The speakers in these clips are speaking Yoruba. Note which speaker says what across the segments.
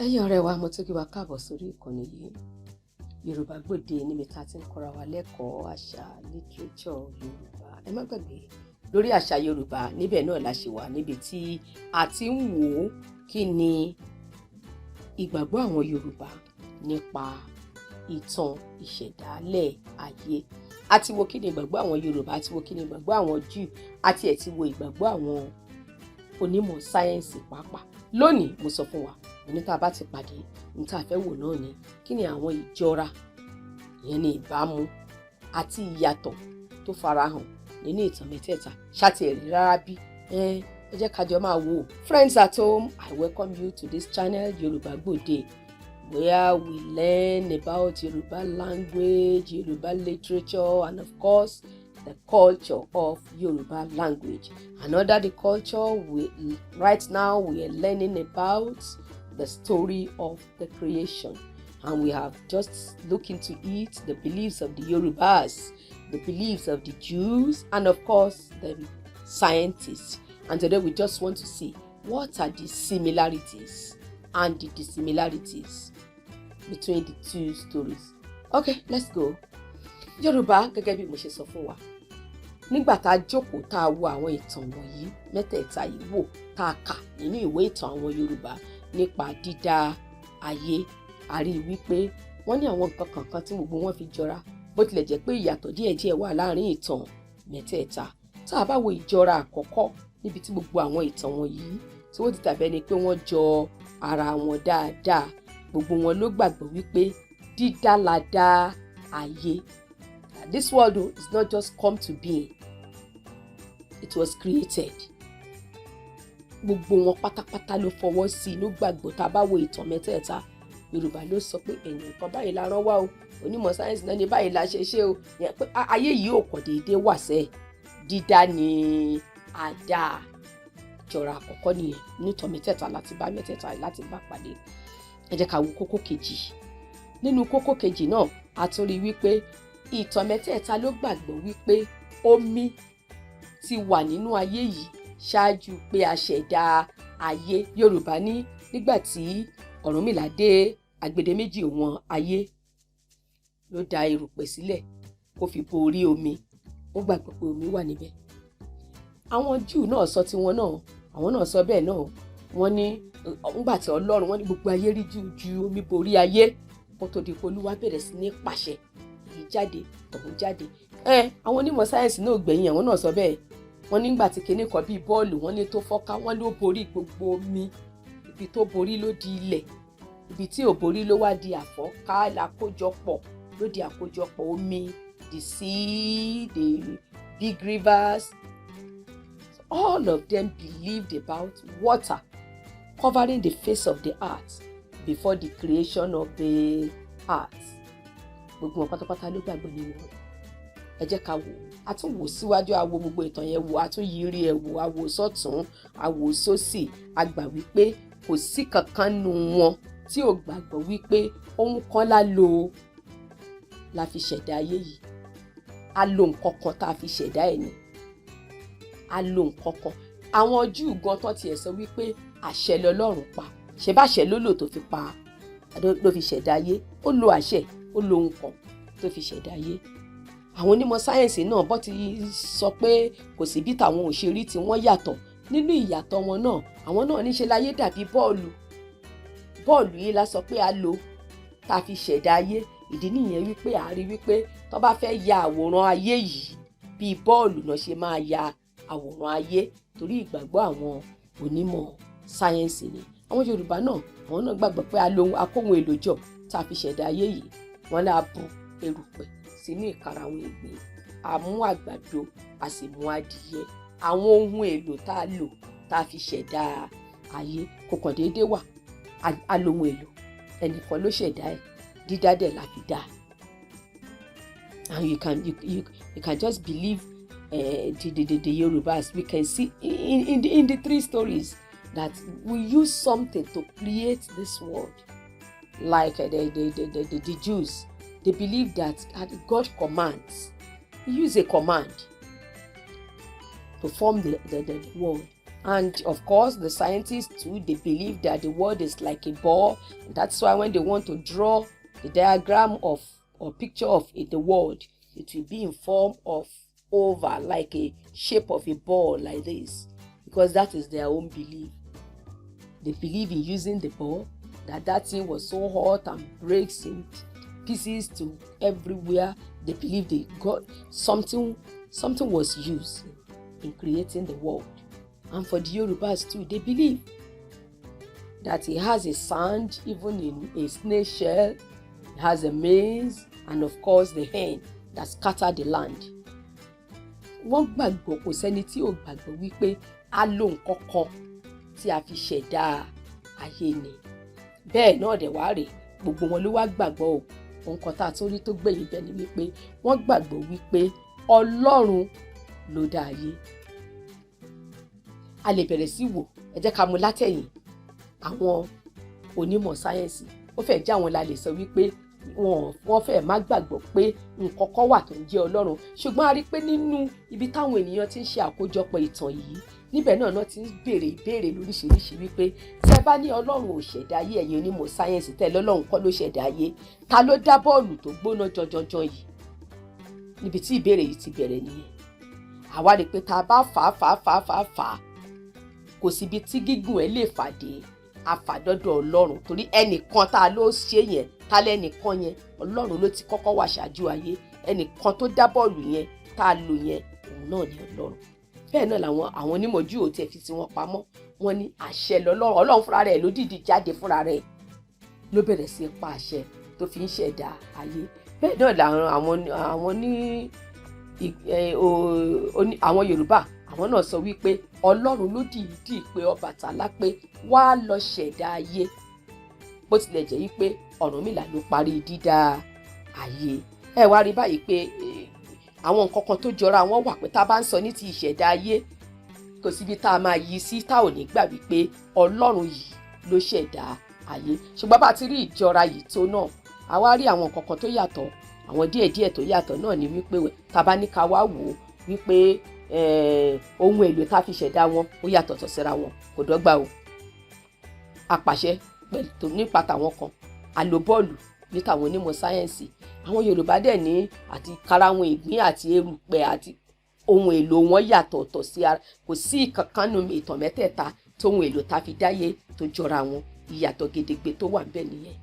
Speaker 1: Ẹ̀yin ọ̀rẹ́ wa, mo tún kí wa káàbọ̀ sórí ìkànnì yìí, Yorùbá Gbòde, níbi tá a ti ń kọ́ra wa lẹ́kọ̀ọ́ àṣà, literature Yorùbá. Ẹ má gbàgbé, lórí àṣà Yorùbá níbẹ̀ náà la ṣe wà, níbi tí a ti ń wò ó kí ni ìgbàgbọ́ àwọn Yorùbá nípa ìtàn ìṣẹ̀dálẹ̀ ayé. A ti wo kí ni ìgbàgbọ́ àwọn Yorùbá, a ti wo kí ni ìgbàgbọ́ àwọn Júù, a ti ẹ̀ ti wo ìgbàgbọ́ àwọn onímọ̀ sáyẹ́ǹsì pàápàá. Lónìí, mo sọ fún wa, mo ní tá a bá ti pàdé, ní tá a fẹ́ wò náà ni kí ni àwọn ìjọra, ìyẹn ní ìbámu, àti ìyàtọ̀ tó farahàn nínú ìtàn mẹ́tẹ̀ẹ̀ta. Ṣáàtì ẹ̀rí rárá bí ẹ ẹ jẹ́ ká jọ máa wò ó. Friends at home, I welcome you to this channel, Yorùbá Gbòde, where we learn about Yoruba language, Yoruba literature and, of course, the culture of Yoruba language. And under the culture, we right now we are learning about the story of the creation. And we have just looked into it, the beliefs of the Yorubas, the beliefs of the Jews, and of course the scientists. And today we just want to see what are the similarities and the dissimilarities between the two stories. Okay, let's go. Yorùbá, gẹ́gẹ́ bí mo ṣe sọ fún wa nígbà tá a jókòó, tá a wo àwọn ìtàn wọ̀nyí mẹ́tẹ̀ẹ̀ta yìí wò, tá a kà nínú ìwé ìtàn àwọn Yorùbá nípa dídá ayé, a rí i wípé wọ́n ní àwọn nǹkan kankan tí gbogbo wọn fi jọra, bó tilẹ̀ jẹ́ pé ìyàtọ̀ díẹ̀díẹ̀ wà láàrin ìtàn mẹ́tẹ̀ẹ̀ta. Tá a bá wo ìjọra àkọ́kọ́ níbi tí gbogbo àwọn ìtàn wọ̀nyí tí wọ́n ti dàbẹ́ ni pé wọ́n jọ ara wọn dáadáa, gbogbo wọn ló gbàgbọ́ wípé dídá la dá ayé. This world is not just come to being, it was created. Gbogbo wọn pátápátá ló fọwọ́ sí i, ló gbàgbọ́. Tá a bá wo ìtàn mẹ́tẹ̀ẹ̀ta, Yorùbá ló sọ pé ẹ̀yìn nǹkan báyìí la rán wá o, onímọ̀ sáyẹ́nsì náà ní báyìí la ṣe ṣe o, yẹn pé ayé yìí ò kàn déédéé wà sẹ́ẹ̀, dídá ni àdá. Ìjọra àkọ́kọ́ nìyẹn nítàn mẹ́tẹ̀ẹ̀ta láti bá mẹ́tẹ̀ẹ̀ta láti bá pàdé. Ẹ jẹ́ ká wo kókó kejì. Nínú kókó kejì náà, a tún rí wípé ìtàn mẹ́tẹ̀ẹ̀ta ló gbàgbọ́ wípé omi ti wà nínú ayé yìí ṣáájú pé a ṣẹ̀dá ayé. Yorùbá ní nígbà tí Ọ̀rúnmìlà dé agbede méjì òwọn ayé, ló da erùpẹ̀ sílẹ̀ kó fi bo orí omi. Ó gbàgbọ́ pé omi wà níbẹ̀. Àwọn Júù náà sọ tiwọn náà, àwọn náà sọ bẹ́ẹ̀ náà. Wọ́n ní ńgbà tí Ọlọ́run, wọ́n ní gbogbo ayé rí jù ju omi borí ayé kó tó di pé Olúwa bẹ̀rẹ̀ sí ní pàṣẹ, èyí jáde, tọ̀hún jáde. Ẹ àwọn onímọ̀ sáyẹ́nsì náà gbẹ̀yìn, àwọn náà sọ bẹ́ẹ̀. Wọ́n nígbà tí kinní kan bíi bọ́ọ̀lù, wọ́n ní tó fọ́ká, wọ́n ló borí gbogbo omi. Ibi tó borí ló di ilẹ̀, ibi tí ò borí ló wá di àfọ́ká, àkójọpọ̀ ló di àkójọpọ̀ omi, the sea, the big rivers. All of them believed about water covering the face of the earth before the creation of the earth. Gbogbo wọn pátápátá ló gbàgbọ́ nínú rẹ̀. Ẹ jẹ́ ká wò ó, a tún wò síwájú, a wo gbogbo ìtàn yẹn wò, a tún yiri ẹ̀ wò, a wò sọ́tún, a wò sósì. A gbà wípé kò sí kankan nínú wọn tí ò gbàgbọ́ wípé ohun kan la lò la fi ṣẹ̀dá ayé yìí. A lo nǹkan kan tá a fi ṣẹ̀dá ẹ̀ ni, a lo nǹkan kan. Àwọn Júù gan tán tiẹ̀ sọ wípé àṣẹ lọ́lọ́run pa, ṣe bá àṣẹ ló lò tó fi pa, ló fi ṣẹ̀dá ayé. Ó lo àṣẹ, ó lo ohun kan tó fi ṣẹ̀dá ayé. Àwọn onímọ̀ sáyẹ́ǹsì náà bọ́ ti sọ pé kò sí bí tàwọn òṣèré tí wọ́n yàtọ̀. Nínú ìyàtọ̀ wọn náà, àwọn náà níṣe láyé dàbí bọ́ọ̀lù. Bọ́ọ̀lù yìí la sọ pé a lò tá a fi ṣẹ̀dá ayé. Ìdí nìyẹn wípé a rí wípé tó bá fẹ́ ya àwòrán ayé yìí, bíi bọ́ọ̀lù náà ṣe máa ya àwòrán ayé, torí ìgbàgbọ́ àwọn onímọ̀ sáyẹ́ǹsì ni. Àwọn Yorùbá náà, àwọn náà gbàgbọ́ pé a lo akóhun èlò jọ tá a fi ṣẹ̀dá ayé yìí. Wọ́n lá bu erùpẹ̀ sínú ìkarahun ìgbín, a mú àgbàdo, a sì mú adìyẹ. Àwọn ohun èlò tá a lò tá a fi ṣẹ̀dá ayé kò kàn déédéé wà. A lo ohun èlò, ẹnìkan ló ṣẹ̀dá ẹ̀, dídá dẹ̀ la fi dá. And you can just believe the Yorubas. We can see in the three stories that we use something to create this world. Like the Jews, they believe that God commands. He used a command to form the world. And of course, the scientists too, they believe that the world is like a ball. That's why when they want to draw the diagram of or picture of the world, it will be in form of oval, like a shape of a ball like this, because that is their own belief. They believe in using the ball, that that thing was so hot and breaks in pieces to everywhere. They believe they got something, something was used in creating the world. And for the Yorubas too, they believe that he has a sand even in a snail shell, he has a maize, and of course the hen that scatter the land. Wọ́n gbàgbọ́, kò sẹ́ni tí ò gbàgbọ́ wípé a lo nǹkan kan tí a fi ṣẹ̀dá ayé ni. Bẹ́ẹ̀ náà dẹ̀ wá rèé, gbogbo wọn ló wá gbàgbọ́ o. Nǹkan tá a tún rí tó gbẹ̀yìn bẹ́ẹ̀ ni wípé wọ́n gbàgbọ́ wípé Ọlọ́run ló dá ayé. A lè bẹ̀rẹ̀ sí wò, ẹ jẹ́ ká mú látẹ̀yìn. Àwọn onímọ̀ sáyẹ́ǹsì, ó fẹ́ jẹ́ àwọn la lè sọ wípé wọ́n fẹ́ má gbàgbọ́ pé nǹkan kan wà tó ń jẹ́ Ọlọ́run, ṣùgbọ́n a rí i pé nínú ibi táwọn ènìyàn ti ń ṣe àkójọpọ̀ ìtàn yìí, níbẹ̀ náà náà ti ń béèrè ìbéèrè lóríṣiríṣi wípé tẹ́ bá ní Ọlọ́run ò ṣẹ̀dá ayé, ẹ̀yin onímọ̀ sáyẹ́ǹsì tẹ́ lọ́lọ́run kọ́ ló ṣẹ̀dá ayé, ta ló dá bọ́ọ̀lù tó gbóná jọjọjọ yìí? Níbi tí ìbéèrè yìí ti bẹ̀rẹ̀ nìyẹn. Àwa rí i pé tá a bá fà á, fà á, fà á, fà á, fà á, kò síbi tí gígùn ẹ̀ lè fà dé, àfàdọ́dọ̀ Ọlọ́run, torí ẹnìkan tá a ló ṣe yẹn, tá lẹ́nìkan yẹn, Ọlọ́run ló ti kọ́kọ́ wà ṣáájú ayé. Ẹnìkan tó dá bọ́ọ̀lù yẹn tá a lò yẹn, òun náà ni Ọlọ́run. Bẹ́ẹ̀ náà làwọn àwọn onímọ̀ Júù ò tiẹ̀ fi tí wọ́n pamọ́. Wọ́n ní àṣẹ lọ́lọ́run. Ọlọ́run fúnra rẹ̀ ló dìdí jáde fúnra rẹ̀, ló bẹ̀rẹ̀ sí pa àṣẹ tó fi ń ṣẹ̀dá ayé. Bẹ́ẹ̀ náà làwọn àwọn ní àwọn Yorùbá, àwọn náà sọ wípé Ọlọ́run ló dìídì pé Ọbàtálá pé wá lọ ṣẹ̀dá ayé, bó tilẹ̀ jẹ́ wípé Ọ̀rúnmìlà ló parí dídá ayé. Ẹ wá rí báyìí pé àwọn nǹkan kan tó jọra wọn wà, pé tá a bá ń sọ ní ti ìṣẹ̀dá ayé, kò síbi tá a máa yí sí tá ò ní gbà wípé Ọlọ́run yìí ló ṣẹ̀dá ayé. Ṣùgbọ́n bá a ti rí ìjọra yìí tó náà, a wá rí àwọn nǹkan kan tó yàtọ̀, àwọn díẹ̀díẹ̀ tó yàtọ̀ náà ni wípé tá a bá ní ká wá wò ó wípé ohun èlò tá a fi ṣẹ̀dá wọn, ó yàtọ̀tọ̀ síra wọn, kò dọ́gba o. Apàṣẹ pẹ̀lú nípa tàwọn kan, àlò bọ́ọ̀lù ní tàwọn onímọ̀ sáyẹ́ǹsì. Àwọn Yorùbá dẹ̀ ní àti karahun ìgbín àti erùpẹ̀ àti ohun èlò wọn yàtọ̀ọ̀tọ̀ sí ara. Kò sí ìkankan nínú ìtàn mẹ́tẹ̀ẹ̀ta tóhun èlò tá a fi dáyé tó jọra wọn. Ìyàtọ̀ gedegbe tó wà níbẹ̀ nìyẹn.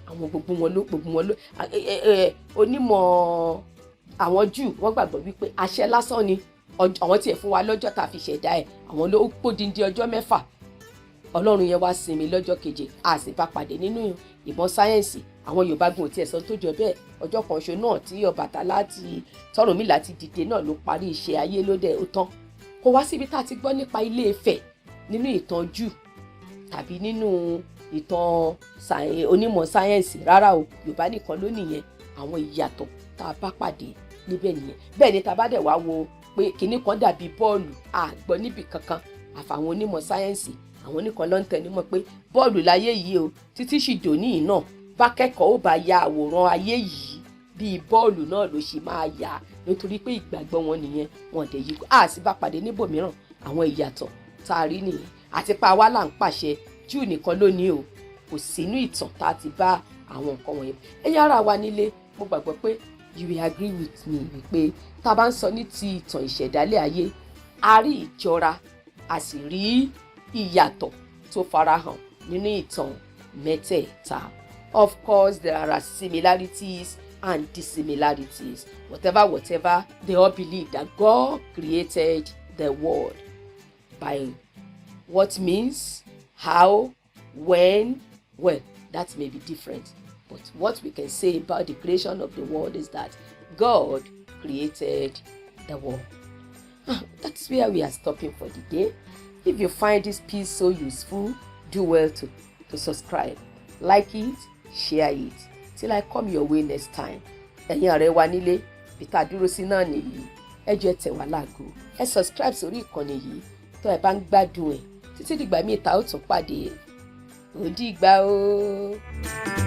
Speaker 1: Àwọn gbogbo wọn ló onímọ̀ àwọn Júù, wọ́n gbàgbọ́ wípé àṣẹ lásán ni. Àwọn tiẹ̀ fún wa lọ́jọ́ tá a fi ṣẹ̀dá ẹ̀, àwọn ló pódìndín ọjọ́ 6, Ọlọ́run yẹn wá sinmi lọ́jọ́ keje. A sì bá pàdé nínú ìmọ̀ sáyẹ́ǹsì. Àwọn Yorùbá gun òtí ẹ̀sán tó jọ bẹ́ẹ̀. Ọjọ́ kan ṣo náà tí Ọbàtálá ti tỌ́rúnmìlà ti dìde náà ló parí iṣẹ́ ayé, ló dẹ̀ ó tán. Kò wá síbi tá a ti gbọ́ nípa Ilé Ifẹ̀ nínú ìtàn Júù tàbí nínú ìtàn onímọ̀ sáyẹ́ǹsì rárá o. Yorùbá nìkan ló nìyẹn. Àwọn ìyàtọ̀ tá a bá pàdé níbẹ̀ nìyẹn. Bẹ́ẹ̀ ni tá a bá dẹ̀ wá wo pé kinní kan dàbí bọ́ọ̀lù, a gbọ́ níbì kankan àfàwọn onímọ̀ sáyẹ́ǹsì. Àwọn oníkan ló ń tẹnumọ́ pé bọ́ọ̀lù láyé yìí o. Títí sì dòní yìí náà, bá kẹ́kọ̀ọ́ ó bá ya àwòrán ayé yìí, bíi bọ́ọ̀lù náà ló ṣe máa yà á, nítorí pé ìgbàgbọ́ wọn nìyẹn. Wọn dẹ̀ yí a sì bá pàdé níbòmíràn. Àwọn ìyàtọ̀ tá a rí nìyẹn. Àti pa wá là ń pàṣẹ, Júù nìkan lónìí o, kò sínú ìtàn tá a ti bá àwọn nǹkan wọ̀nyẹn. Ẹ̀yin ará wa nílé, mo gbàgbọ́ pé you will agree with me wípé tá a bá ń sọ ní ti ìtàn ìṣẹ̀dálẹ̀ ayé, a rí ìjọra, a sì rí ìyàtọ̀ tó farahàn nínú ìtàn mẹ́tẹ̀ẹ̀ta. Of course, there are similarities and dissimilarities. Whatever, whatever, they all believe that God created the world. By what means, how, when, well, that may be different, but what we can say about the creation of the world is that God created the world. Ah, that's where we are stopping for the day. If you find this piece so useful, do well to subscribe, like it, share it. Till I come your way next time. Ẹ̀yin ọ̀rẹ́ wa nílé, bí tá a dúró sí náà nìyí. Ẹ jọ̀ọ́, ẹ tẹ̀ wá láago, ẹ subscribe sórí ìkànnì yìí tó ẹ bá ń gbádùn ẹ̀. Títí dìgbà míì tá ó tún pàdé, ó dìgbà o.